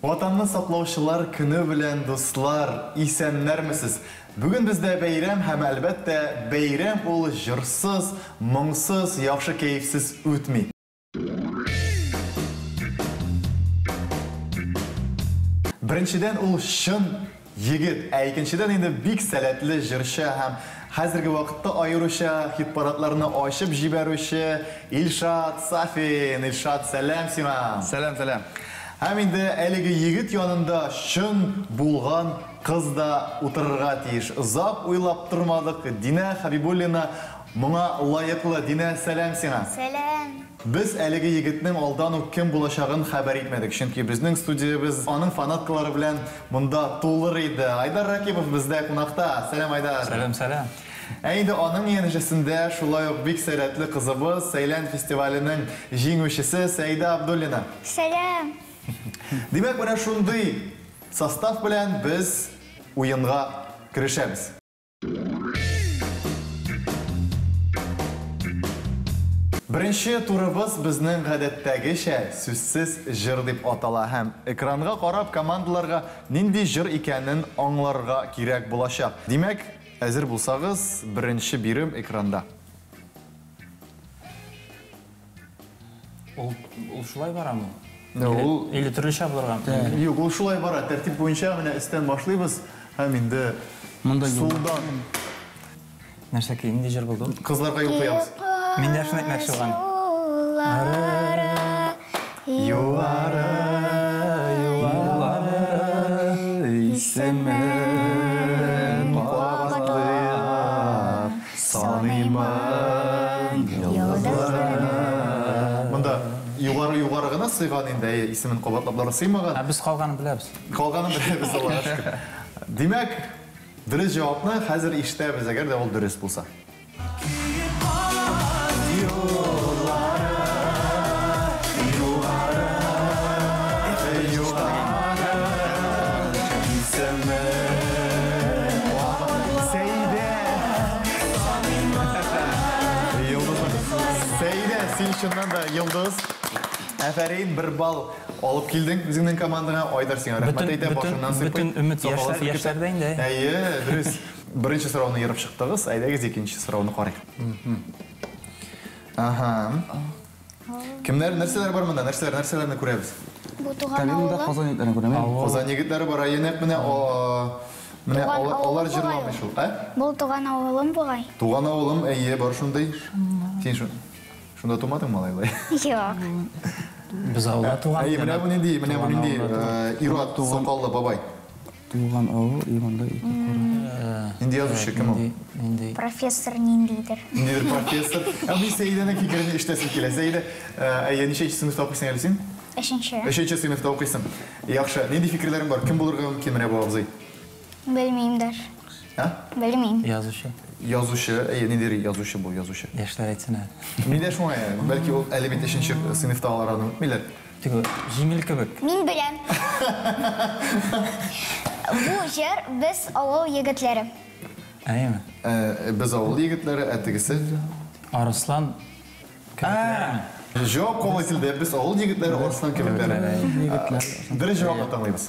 Ватанны саклаучылар көне белән, дуслар, исәннәрмесез? Бүген бездә бәйрәм һәм, әлбәттә, бәйрәм ул җырсыз, моңсыз, яхшы кәефсез үтми. Беренчедән, ул чын егет, ә икенчедән инде бик сәләтле җырчы һәм хәзерге вакытта аеруча хит-парадларны ачып җибәрүче Илшат Сафин. Илшат, сәлам сиңа! Сәлам, сәлам. Һәм инде әлеге егет янында чын булган кыз да утырырга тиеш. Озак уйлап тормадык, Динә Хәбибуллина моңа лаеклы. Динә, сәлам сиңа! Сәлам! Без әлеге егетнең алдан ук кем булачагын хәбәр итмәдек, чөнки безнең студиябез аның фанаткалары белән монда тулыр иде. Айдар Ракипов бездә кунакта. Сәлам, Айдар! Сәлам, сәлам! Ә инде аның янәшәсендә шулай ук бик сәләтле кызыбыз, Сәйлән фестиваленең җиңүчесе Сәйдә Абдуллина. Сәлам! Димәк, менә шундый состав белән без уенга керешәбез. Беренче турыбыз безнең гадәттәгечә сүзсез җыр дип атала һәм экранга карап командаларга нинди җыр икәнен аңларга кирәк булачак. Димәк, әзер булсагыз, беренче бирем экранда. Ул, ул шулай барамы? Ул Или төрлечә булырга мөмкин. Юк, ул шулай бара. Тәртип буенча менә өстән башлыйбыз һәм инде Монда юл. сулдан Нәрсә ки, нинди җыр булды ул? кызларга юл куябыз. Мин дә шуны әйтмәкче булган. Юллары, Югары, югары исемен кабатлап саныймын йолдызларны. Монда югары-югары гына сыйган инде, әйе, исемен кабатлаплары сыймаган. Ә без калганын беләбез. Калганын беләбез, Аллага шөкер. Димәк, дөрес җавапны хәзер ишетәбез, әгәр дә ул дөрес булса. Сәйдә! Йолдыз. Сәйдә, син чыннан да йолдыз. Афәрин, бер балл алып килдең үзеңнең командаңа. Айдар сиңа рәхмәт Бөтен- әйтә, бөтен- башыннан сыйпый. бөтен өмет Сакалы яшьләр- селкетә. яшьләрдә инде. Әйе, дөрес. Беренче сорауны ерып чыктыгыз. Әйдәгез, икенче сорауны карыйк. Аһа. Кемнәр, нәрсәләр бар монда? Нәрсәләр, нәрсәләрне күрәбез? Бу туган Калинада авылым. Казан егетләрен күрәм. Авыл. Казан егетләре бар, әйе, нәкъ менә менә Туган алар, авылым алар бугай җырламый ул. шул. Ә? Бу туган авылым бугай. Туган авылым, әйе, бар шундый. Син шунда тумадың малай? Юк. Без авылда туган. Әйе, менә бу нинди, менә бу Туган нинди авылда туган. ир-ат сакаллы бабай. Туган авыл, Иванда ике кара. Нинди язучы, кем ул? Нинди, нинди? Профессор ниндидер. Ниндидер профессор. Ә мин Сәйдәнең фикерен ишетәсем килә. Сәйдә, әйе, ничәнче сыйныфта укыйсың әле син? Өченче. Өченче сыйныфта укыйсың. Яхшы, нинди фикерләрең бар? Кем булырга мөмкин менә бу абзый? Белмим даже. А? Белмим. Язучы. Язучы, әйе, ниндидер язучы бу, язучы. Яшьләр әйтсен әле. Мин дә шуңа, бәлки ул әле бит өченче сыйныфта алар аны үтмиләр. Теге җиңел кебек. Мин беләм. Бу җыр без авыл егетләре. Әйеме? Без авыл егетләре, ә тегесе? Арыслан кебекләре. Җавап кабул ителде. Без авыл егетләре, арыслан кебекләре. Егетләр. Дөрес җавапны тыңлыйбыз.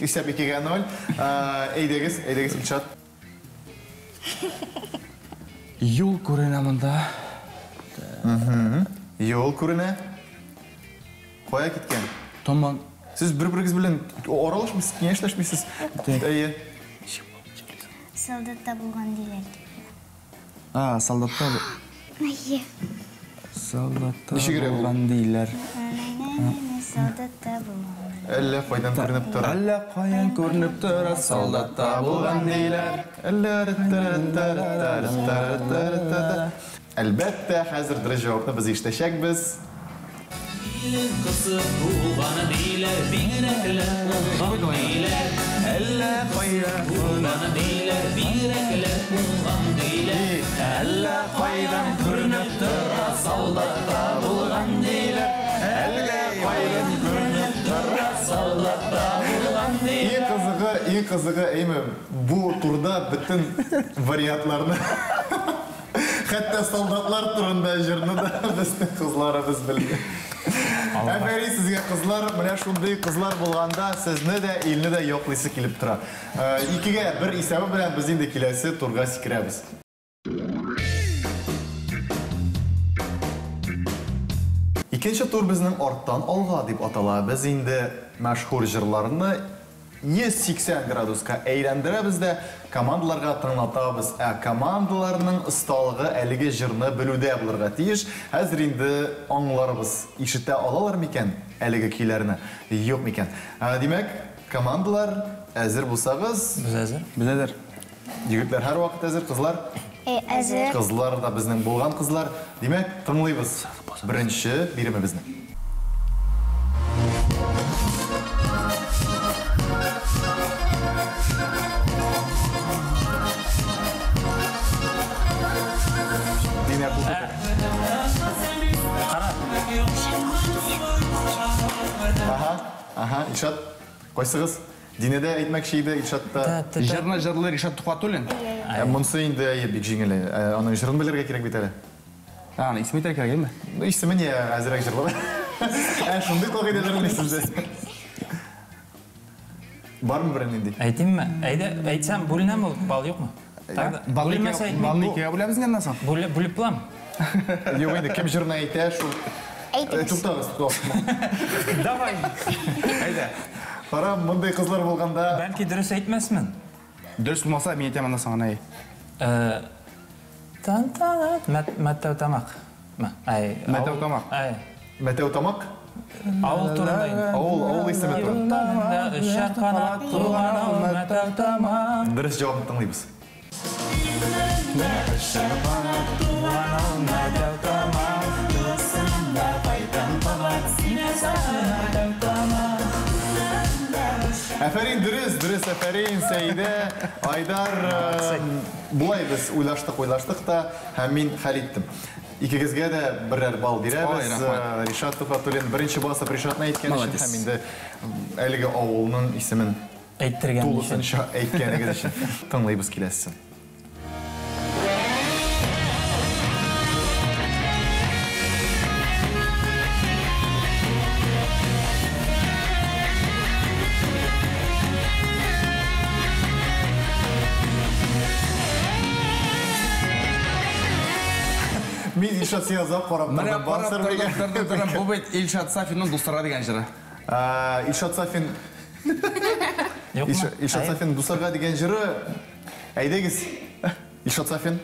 Исәп 2-0. Әйдәгез, әйдәгез, Илшат. Юл күренә монда. Юл күренә. Кая киткән? Томан. Сез бер-берегез белән аралашмыйсыз, киңәшләшмисез. Әйе. Солдатта булган диләр. А, солдатта. Әйе. Солдатта Ничегрәк ул? булган диләр. Солдатта булган. Әллә кайдан күренеп тора. Әллә каян күренеп тора, солдатта булган диләр. Әлбәттә, хәзер дөрес җавапны без ишетәчәкбез. Илен кысып булганы диләр, бигрәкләр уңган диләр. Әллә каян Булганы диләр, бигрәкләр уңган диләр. Әллә кайдан күренеп тора, солдатта булган диләр. Әллә Иң кызыгы, әйме, бу турда бөтен вариантларны, хәтта солдатлар турында җырны да безнең кызларыбыз белде. Афәрин сезгә, кызлар, менә шундый кызлар булганда сезне дә, илне дә яклыйсы килеп тора. 2-1 исәбе белән без инде киләсе турга сикерәбез. Икенче тур безнең арттан алга дип атала. Без инде мәшһүр җырларны 180 градуска әйләндерәбез дә командаларга тыңлатабыз. Ә командаларның осталыгы әлеге җырны белүдә булырга тиеш. Хәзер инде аңларбыз, ишетә алалар микән әлеге көйләрне, юк микән. Димәк, командалар әзер булсагыз, Без әзер. Без әзер. Егетләр һәрвакыт әзер, кызлар? Әзер. Кызлар да безнең булган кызлар. Димәк, тыңлыйбыз беренче биремебезне. Динә кул күтәрә. Кара. Ага, ага, Илшат, кайсыгыз? Динә дә әйтмәкче иде, Илшат та. Җырны җырлый Ришат Тухватуллин. Монсы инде әйе, бик җиңел. Аның җырын белергә кирәк бит әле. Аны исеме әйтергә кирәк, әйеме? Ну, исеме не, әзрәк җырлап. Шундый кагыйдәләр беләсез. Бармы берәр нинди? Әйтимме? Әйдә, әйтсәм, бүленәме ул? Бал юкмы? Бүленмәсә әйтмим. Балны икегә бүләбез инде аннан соң. Бүлеп булам. Юк инде, кем җырны әйтә, шул. Әйтегез. Туктагыз, туктагыз. Давай. Әйдә. Кара, мондый кызлар булганда. Бәлки дөрес әйтмәсмен. Дөрес булмаса, мин әйтәм аннан соң, әй. Тантана, Мәтәү тамак. Әй. Мәтәү тамак. Әй. Мәтәү тамак? Авыл турында инде. Авыл, авыл исеме турында. Өчәр канат туган авыл Мәтәү тамак. Дөрес җавапны тыңлыйбыз. Өчәр канат туган авыл Мәтәү тамак. Тылсымда кайтам кабат сине сагынам Мәтәү тамак. Әфәрин, дөрес, дөрес, әфәрин, Сәйдә, Айдар. Булай без уйлаштык, уйлаштык та, һәм мин хәл иттем. Икегезгә дә берәр балл бирәбез. Ришат Тухватуллин беренче басып Ришатны әйткән өчен һәм инде әлеге авылның исемен әйттергән өчен. Тулысынча әйткәнегез өчен. Тыңлыйбыз киләсесен. Мин Илшат син озак карап тордым. Менә карап тордым. Бу бит Илшат Сафинның Дусларга дигән җыры. Илшат Сафин. Илшат Сафин Дусларга дигән җыры. Әйдәгез. Илшат Сафин.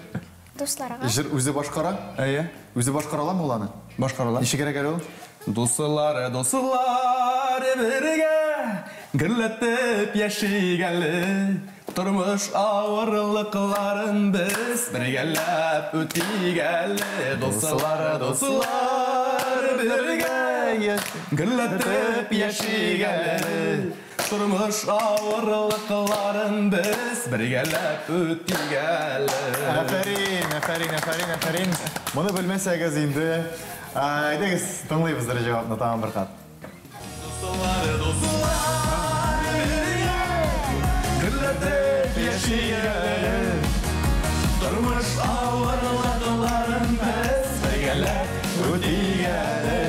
Дусларга. Җыр үзе башкара? Әйе. Үзе башкара аламы ул аны? Башкара ала. Ничегрәк әле ул? Дуслар, дуслар бергә гөрләтеп яшик әле. Тормыш авырлыкларын без бергәләп үтик әле. Дуслар, дуслар бергә гөрләтеп яшик әле. Тормыш авырлыкларын без бергәләп үтик әле. Афәрин, афәрин, афәрин, афәрин. Моны белмәсәгез инде, әйдәгез, тыңлыйбыз дөрес җавапны тагын бер кат. Дуслар, дуслар бергә гөрләтеп яшик әле. Тормыш авырлыкларын без бергәләп үтик әле.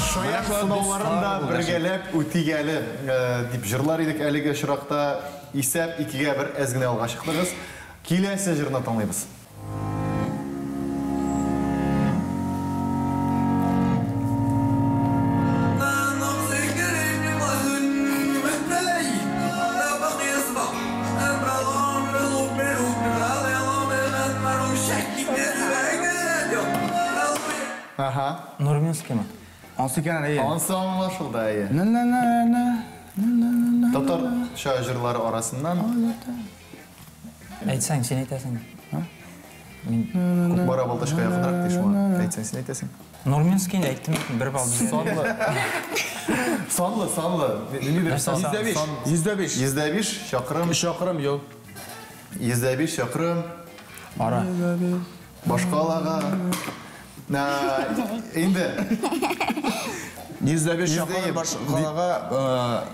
Шаян сынауларын да бергәләп үтик әле дип җырлар идек әлеге очракта. Исәп 2-1 әз генә алга чыктыгыз. Киләсе җырны тыңлыйбыз. Ага. Нурминскиймы? Ансы икән, әйе. Ансы аңлашылды, әйе. На-на-на-на. Татарча җырлары арасыннан. Әйтсәң, син әйтәсең. Мин Кукмара Балтачка якынрак ди шуңа. Әйтсәң, син әйтәсең. Нурминскийны әйттем, бер балл биргән. Санлы. Санлы, санлы. Ниндидер сан. 105. 105. 105 чакрым. Чакрым юл. 105 чакрым. Ара. Башкалага. Инде. 105 чакрым башкалага,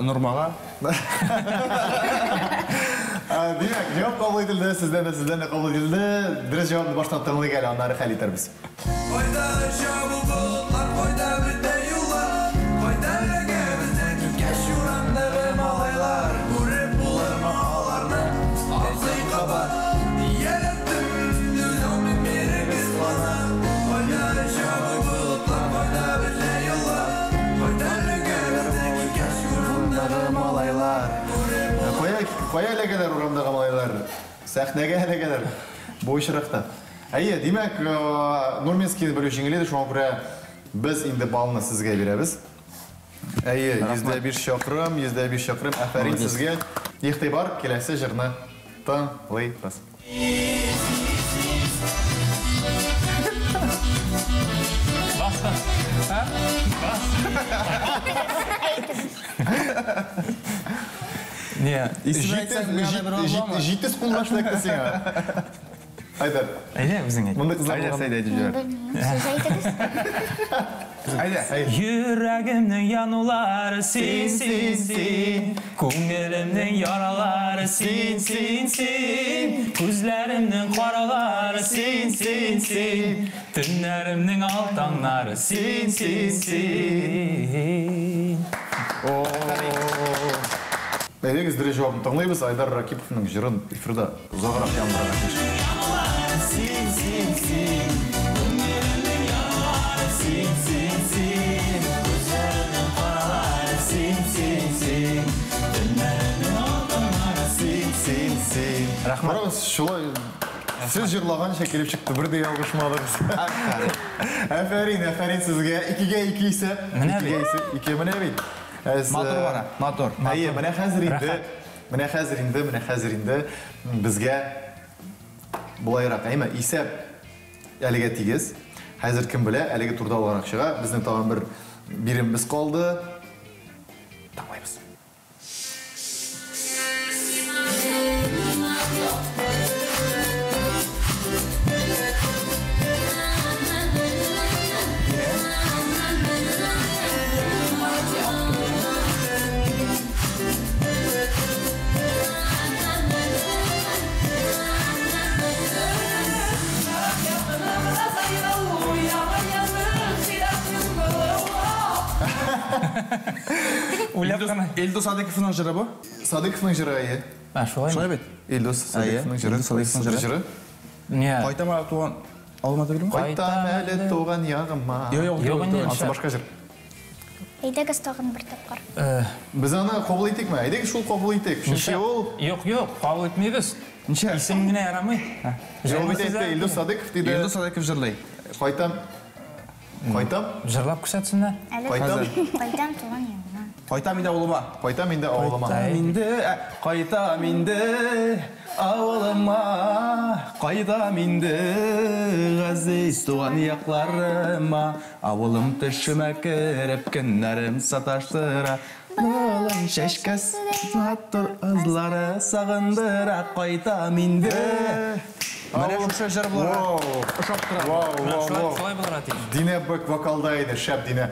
Нормага. Димәк, җавап кабул ителде, сездән дә, сездән дә кабул ителде. Дөрес җавапны баштан тыңлыйк әле, аннары хәл итәрбез. Кайда оча бу болытлар, кайда бетә юллар, кайда эләгә бездән киткәч урамдагы малайлар, күреп булырмы аларны, абзый кабат, ияләттем, үзеңне бирегез бана. Кайда оча бу болытлар, кайда бетә юллар, кайда эләгә бездән киткәч урамдагы малайлар. Кая эләгәләр урамдагы малайлар? Сәхнәгә эләгәләр бу очракта. Әйе, димәк, Нурминский белү җиңел иде, шуңа күрә без инде баллны сезгә бирәбез. Әйе, 105 чакрым, 105 чакрым. Афәрин сезгә. Игътибар, киләсе җырны тыңлыйбыз. Не, җитез куллаш эләкте сиңа. Айдар. Әйдә, үзең әйт. Мондый кызлар Әйдә, булган. әйдә, әйтеп җибәр. Сез әйтегез. Әйдә. Йөрәгемнең янулары син, син, син. Күңелемнең яралары син, син, син. Күзләремнең каралары син, син, син. Төннәремнең алтаңнары син, син, син. Әйдәгез, дөрес җавапны тыңлыйбыз. Айдар Ракиповның җырын эфирда озаграк яңгырарга тиеш. Син, син, син. Күңелемнең яралары син, син, син. Күзләремнең каралары син, син, син. Төннәремнең алтыннары син, син, син. Рәхмәт. Барыгыз, шулай сез җырлаганча килеп чыкты, бер дә ялгышмадыгыз. Афәрин, афәрин сезгә. Икегә ике исәп. Менә Икегә бит. исәп, ике менә бит. Матур бара, матур. Әйе, менә хәзер инде, Рәхәт. менә хәзер инде, менә хәзер инде безгә булайрак, әйме, исәп әлегә тигез. Хәзер кем белә, әлеге турда алгарак чыга. Безнең тагын бер биремебез калды. Тыңлыйбыз. Уйлап кына. Илдус Садыковның җыры бу? Садыковның җыры, әйе. А, шулаймы? Шулай бит? Илдус Садыковның җыры. Илдус Садыковның җыры. Не. Кайтам әле туган авылыма түгелме? Кайтам әле туган ягыма. Юк, юк, Юк, түгел, инде. түгел. Ансы башка җыр. Әйдәгез тагын бер тапкыр. Без аны кабул итикме? Әйдәгез шул кабул итик. Чөнки ул Юк, юк, кабул итмибез. Ничә? Исем генә ярамый. Җавап бит әйтте, Илдус Садыков диде. Илдус Садыков җырлый. Кайтам. Кайтам. Җырлап күрсәтсеннәр. Әле Кайтам. Кайтам туган ягыма. Кайтам инде авылыма. Кайтам инде авылыма. Кайтам инде, кайтам инде авылыма. Кайтам инде газиз туган якларыма. Авылым төшемә кереп көннәрем саташтыра. Балам чәчкәс матур кызлары сагындыра. Кайтам инде. Менә шушы җыр буларга ошап тора. Вау, вау, вау. Шулай булырга тиеш. Динә бек вокалда иде, шәп Динә.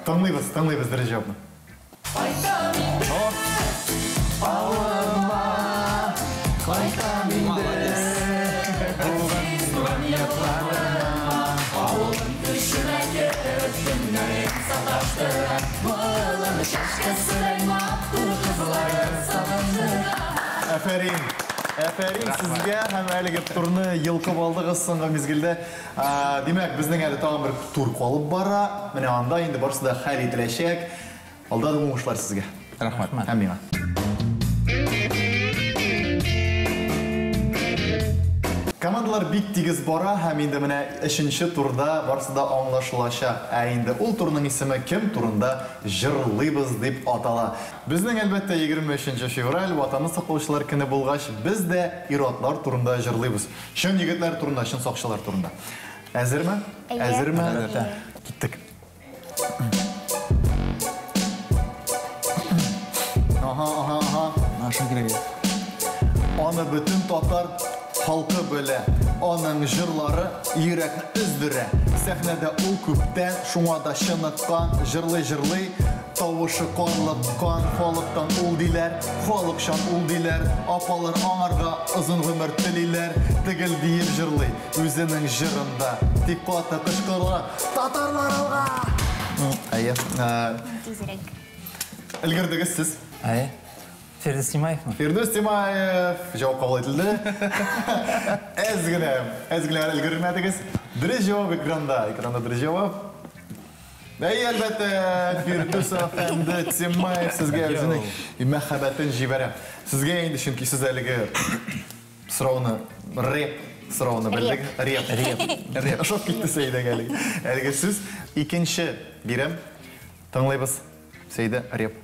Тыңлыйбыз, тыңлыйбыз дөрес җавапны. Авылыма кайтам инде. Туган якларыма. Авылым төшемә кереп көннәрем саташтыра. Балам чәчкәседәй матур кызлары сагындыра. Афәрин. Афәрин сезгә һәм әлеге турны йолкып алдыгыз соңгы мизгелдә. Димәк, безнең әле тагын бер тур калып бара. Менә анда инде барысы да хәл ителәчәк. Алда да уңышлар сезгә. Рәхмәт. Һәм миңа. Командалар бик тигез бара һәм инде менә өченче турда барысы да аңлашылачак. Ә инде ул турның исеме кем турында җырлыйбыз дип атала. Безнең әлбәттә 23 февраль Ватанны саклаучылар көне булгач, без дә ир-атлар турында җырлыйбыз. Чын егетләр турында, чын сакчылар турында. Әзерме? Әйе. Әзерме? Әлбәттә. Киттек. Аһа, аһа, аһа. Аша кирәк. Аны бөтен татар халкы белә. Аның җырлары йөрәкне өздерә. Сәхнәдә ул күптән, шуңа да чыныккан, җырлый-җырлый, тавышы карлыккан, халыктан ул диләр, халыкчан ул диләр, апалар аңарга озын гомер телиләр, тегел диеп җырлый үзенең җырында. Тик каты кычкыра, татарлар алга! Әйе. Тизрәк. Өлгердегез сез. Әйе. Фирдүс Тимаевмы? Фирдүс Тимаев җавап кабул ителде. Әз генә, әз генә өлгермәдегез. Дөрес җавап экранда, экранда дөрес җавап. Әйе, әлбәттә, Фирдүс әфәнде Тимаев сезгә үзенең мәхәббәтен җибәрә. Сезгә инде, чөнки сез әлеге сорауны, рэп сорауны белдек. Реп. Реп. Реп. Ошап китте Сәйдәгә әлеге. Әлеге сүз. Икенче бирем. Тыңлыйбыз. Сәйдә, реп.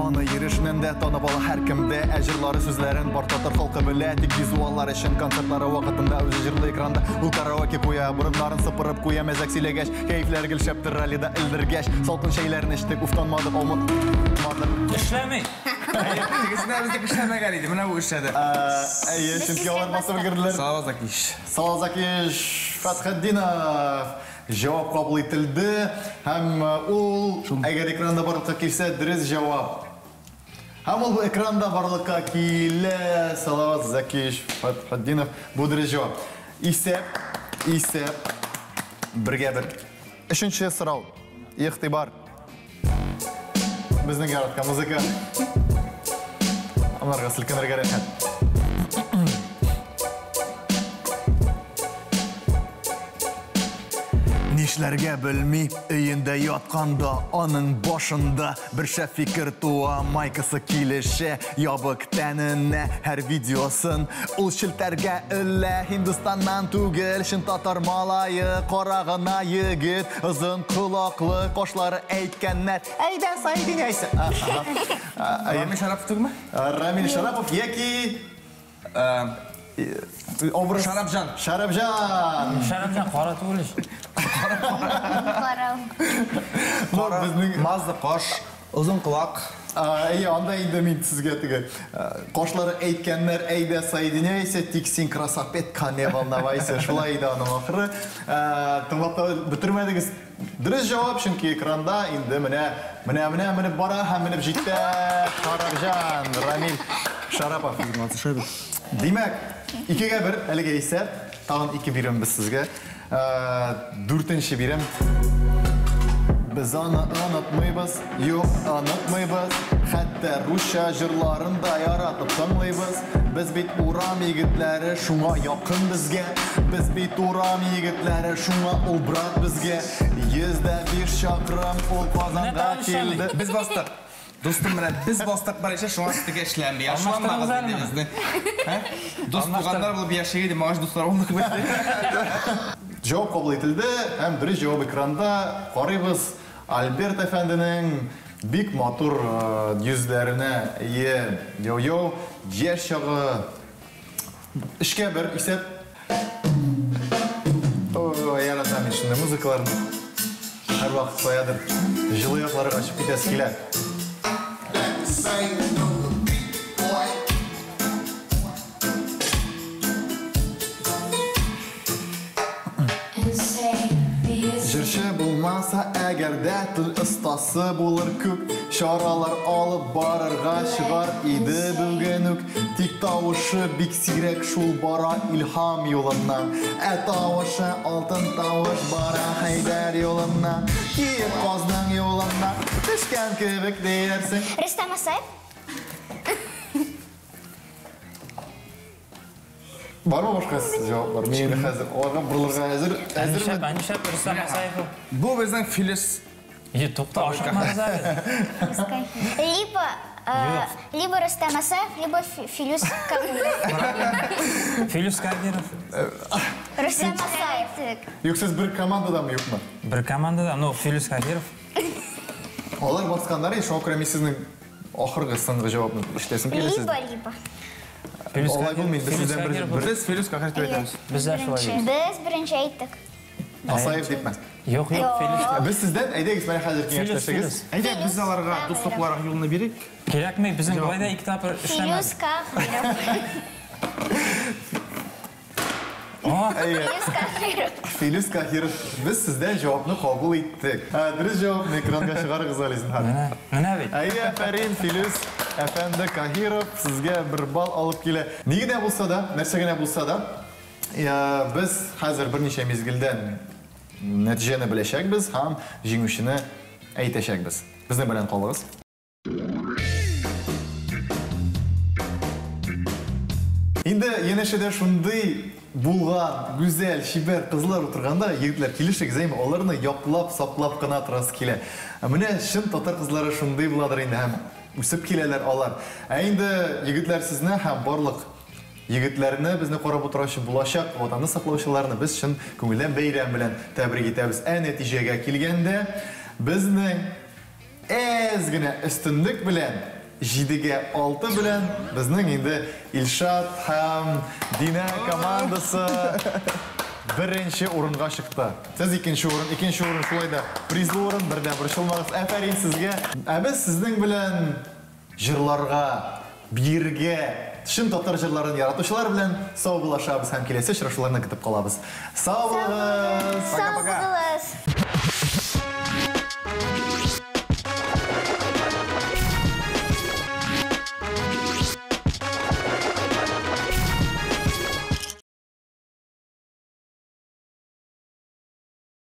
Аны йөрешеннән дә танып ала һәркем дә, ә җырлары сүзләрен бар татар халкы белә, тик визуаллар өчен концертлары вакытында үзе җырлый экранда, ул караоке куя, борыннарын сыпырып куя, мәзәк сөйләгәч, кәефләр гел шәптер раллида элдергәч, салкын чәйләрен эчтек, уфтанмадык, алмадык. Эшләми. Тегесенә безнеке эшләмәгән иде, менә бу эшләде. Әйе, чөнки алар басып өлгерделәр. Салават Закиш. Салават Закиш Фәтхетдинов җавап кабул ителде һәм ул, әгәр экранда барлыкка килсә, дөрес җавап. Һәм ул экранда барлыкка килә. Салават Закиш Фәтхетдинов, бу дөрес җавап. Исәп, исәп бергә бер. Өченче сорау. Игътибар. Безнең яраткан музыка. Аларга селкенергә рәхәт. Нишләргә белми, өендә ятканда, аның башында бер шәп фикер туа, майкасы килешә, ябык тәненә һәр видеосын ул челтәргә элә. Һиндстаннан түгел, чын татар малае, кара гына егет, озын колаклы, кашлары әйткәннәр. Әйдә, соединяйся. Рамил Шарапов түгелме? Рамил Шарапов яки образ Шарапҗан. Шарапҗан. Шарапҗан кара түгел ич. Кара. Кара безнең Мазды каш, озын колак. Әйе, анда инде мин сезгә теге кашлары әйткәннәр, әйдә соединяйся, тик син красопетка, не волновайся. Шулай иде аның ахыры. Тыңлап та бетермәдегез. Дөрес җавап, чөнки экранда инде менә, менә, менә менеп бара һәм менеп җитә Шарапҗан, Рамил Шарапов. Димәк, 2-1 әлеге исәп, тагын 2 бирем без сезгә. Дүртенче бирем. Без аны онытмыйбыз, юк, онытмыйбыз. Хәтта русча җырларын да яратып тыңлыйбыз. Без бит урам егетләре, шуңа якын безгә. Без бит урам егетләре, шуңа ул брат безгә. 105 чакрым ул Казанга килде. Без бастык. Дустым, менә без бастык бар ичә, шуңа сезгә эшләнми. Ачуланмагыз инде безне. Дус туганнар булып яшик иде, моңа дуслар булдык без. Җавап кабул ителде һәм дөрес җавап экранда. Карыйбыз Альберт әфәнденең бик матур йөзләренә ие йоу-йоу, яшь чагы. 3-1 исәп. Ой, яратам мин шундый музыкаларны. Һәрвакыт каядыр җылы якларга чыгып китәсе килә. Җырчы булмаса, әгәр дә тел остасы булыр күк, чаралар алып барырга чыгар иде бүген үк. Тик тавышы бик сирәк шул бара илһам юлыннан. Ә тавышы алтын тавыш бара Хәйдәр юлыннан. Киек казның юлыннан төшкән кебек диярсең. Рөстәм Асаев? Бармы башка җаваплар? Мин хәзер аларга борылырга әзер. Әзерме? Әнишәп, Рөстәм Асаев. Бу безнең Филис. Е, тукта, ашыкмагыз әле. Либо, либо Рөстәм Асаев, либо Филүс Кабиров. Филүс Кабиров. Рөстәм Асаев. Юк, сез бер командадамы, юкмы? Бер командада, но Филүс Кабиров. Алар басканнар, шуңа күрә мин сезнең ахыргы соңгы җавапны ишетәсем килә сездән. Либо, либо. Филүс Алай булмый, без Филүс сездән бер Кабиров. бер Без Филүс Кабиров дип әйтәбез. Без дә шулай дибез. Без беренче әйттек. Асаев дипме? Юк, юк, Филүс. Без сездән, әйдәгез, менә хәзер киңәшләшегез. Әйдә, без аларга дуслык буларак юлны бирик. Кирәкми, безнең болай да ике тапкыр эшләмәде. Филүс Каһиров. Әйе. Филүс Каһиров. Филүс Каһиров, без сездән җавапны кабул иттек. Ә, Дөрес җавапны экранга чыгарыгыз әле, зинһар. Менә, менә бит. Әйе, афәрин, Филүс әфәнде Каһиров сезгә бер балл алып килә. Ни генә булса да, нәрсә генә булса да, без хәзер берничә мизгелдән нәтиҗәне беләчәкбез һәм җиңүчене әйтәчәкбез. Безнең белән калыгыз. Инде янәшәдә шундый булган, гүзәл, чибәр кызлар утырганда, егетләр, килешегез, әйме, аларны яклап, саклап кына торасы килә. Ә Менә чын татар кызлары шундый буладыр инде һәм үсеп киләләр алар. Ә инде егетләр сезне һәм барлык егетләрне безне карап утыручы булачак ватанны саклаучыларны без чын күңелдән бәйрәм белән тәбрик итәбез. Ә нәтиҗәгә килгәндә, безнең әз генә өстенлек белән 7-гә 6 белән безнең инде Илшат һәм Динә командасы беренче урынга чыкты. Сез икенче урын, икенче урын шулай да призлы урын, бер дә борчылмагыз. Афәрин сезгә. Ә без сезнең белән җырларга, биергә, чын татар җырларын яратучылар белән сау булашабыз һәм киләсе очрашуларны көтеп калабыз. Сау булыгыз! Сау булыгыз.